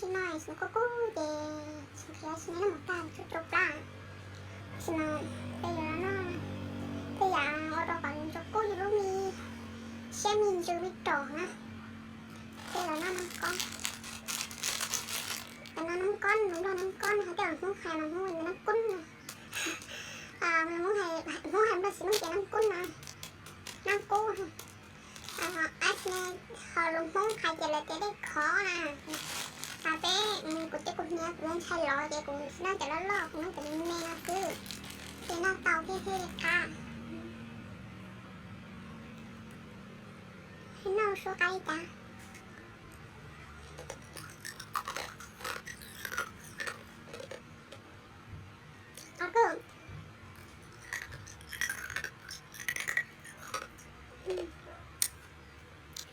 Tsis no tsis kub kub ces tsis nqhis, tsis noj mus tag tsuj rau plab. Tsis no tej yam no, tej yam ua rau kom ntsuag kub yus lub me siab me ntsws me raum na. Tej los noj nab kob, cov no nab kob, nab kob no hais tias Hmoob hais mas Hmoob nab kub na. Hmoob hais, Hmoob hais Nplog tsis muaj tias nab kub na, nab kub. Ab, ho lus Hmoob hais tias lawv tias dej khov na. Peb, kuv tej kuv hniav kuv ntshai lov ces kuv noj cov loj loj, kuv noj cov me me no xwb, ces noj tau thiaj thiaj li qab. Noj suab qab li cas. Qab kawg.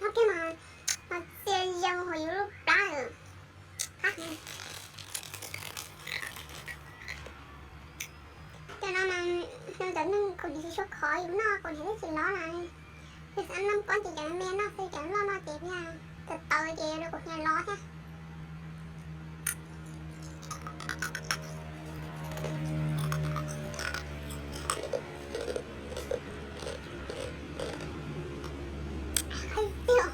Noj kiag mas, mas txia yau hauv yus lub plab lawm. Qab heev. Cov no mas, no cov neeg kaus hniav tsis tshua khov, yus noj kaus hniav twb tsis lov na. Yus xav noj kob ces cov me noj xwb, cov loj no ces tawv tawv ces rau kaus hniav lov thiab. Qab tiag.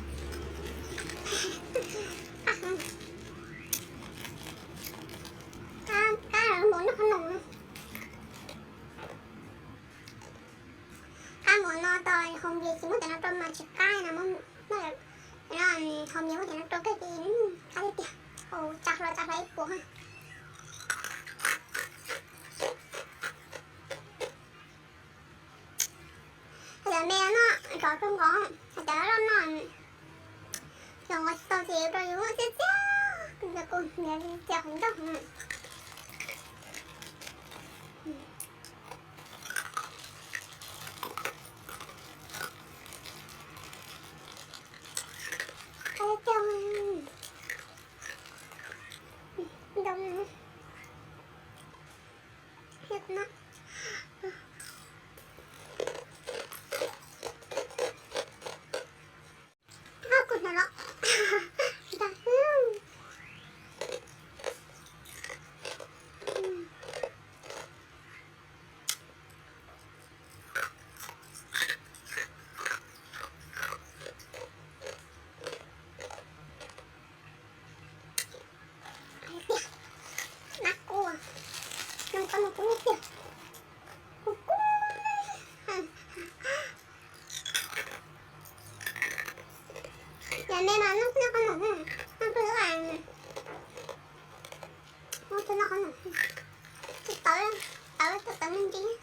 Qab, qab mus noj qhob noom. Qab mus no tau hau npias tsis muab cov no rau mas tsis qab no, muab, hau npias muab cov no rau kawg ces qab tiag tiag. Hau tsa hlo tsa hlo ib puas. Cov me no nrov rau nqos, cov loj no nrov nqos tsis tau ces rau yus txias txias, kuv ntxim txias qhov ncauj. Qab tiag, ntau. Kuv hnov los. Tiag, nab kub, nab kub no kub tiag. Kub kub. Yog me mas noj noj qab no, noj pw, noj qab no, tawv, tawv, tawv me ntsis.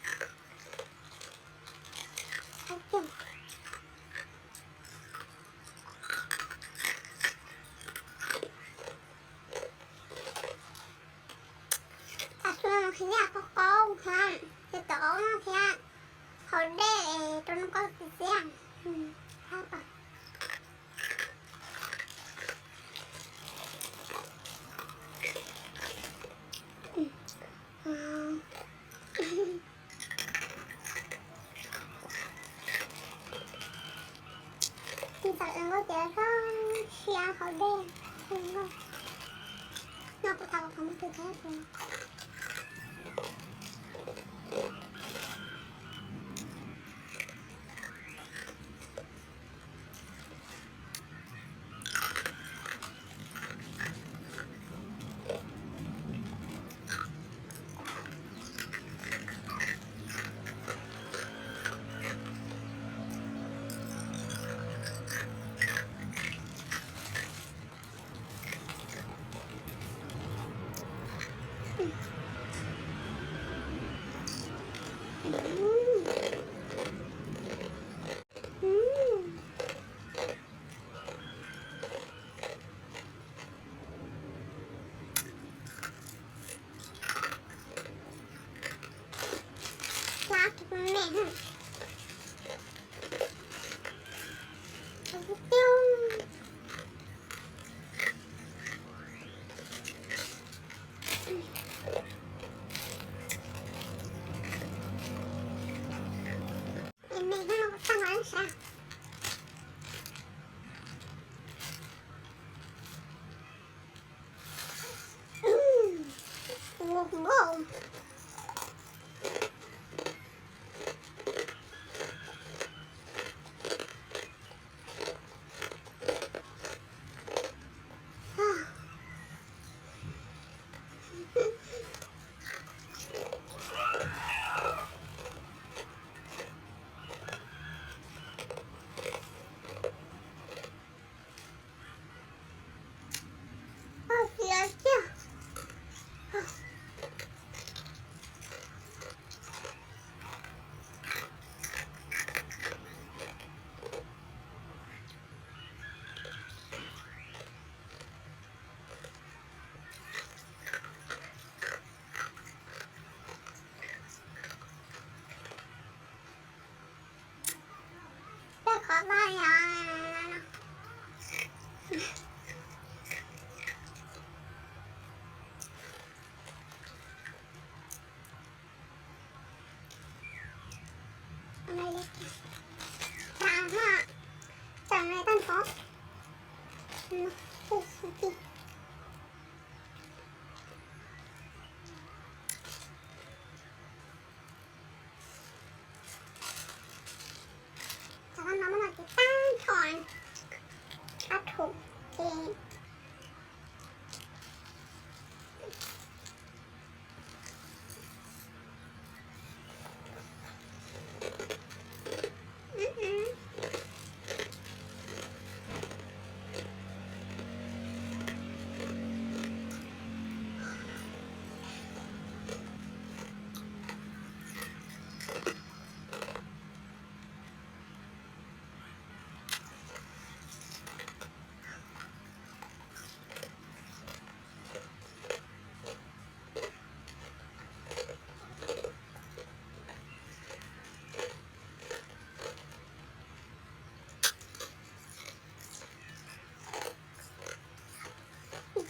Tav su no nqhis yaj qaub qaub thiab, yog tom qab no thiab, haus dej rau noj koj txiv txiaj. Ntxawm nkauj tias txhob siab haus dej, nkauj no kuv tau qhov muag twg thiab. Vaj yog. Tag, tag nrho. Cov no muab no ces tag nrho, qab thu ces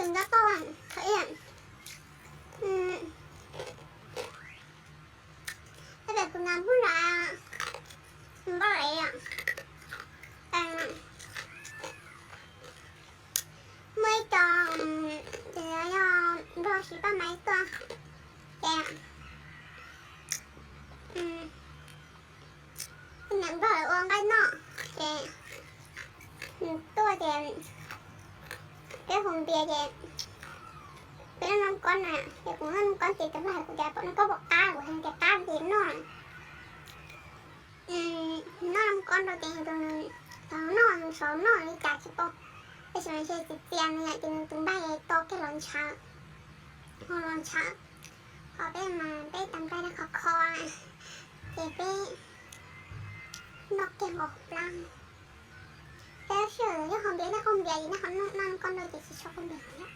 tus nyob toj qhov ib. Tab sis kuv nqa npog los, npog los, muaj ib co, ces yog npog siv paj maiv tuaj, ces niam npog ua nqaij noj, ces tuaj ces peb hu npias ces peb noj kob na, ces kuv noj kob ces tus npog hais kuv tias pom noj kob puas qab, kuv hais tias qab ces noj. Noj kob rau ces tus nws tau noj, nws tau noj li cas tsis paub, tab sis mas ntshe txias txias nws yom, ces nws tus npaj to kiag los ntshav, ho los ntshav. Ho peb mas peb tas npaj dab kho kho, ces peb noj kiag nkaus plab. Peb sij hawm yog qhov npias, nej qhov npias, nej qhov noj kob rau ces tsis tshua qhov npias thiab.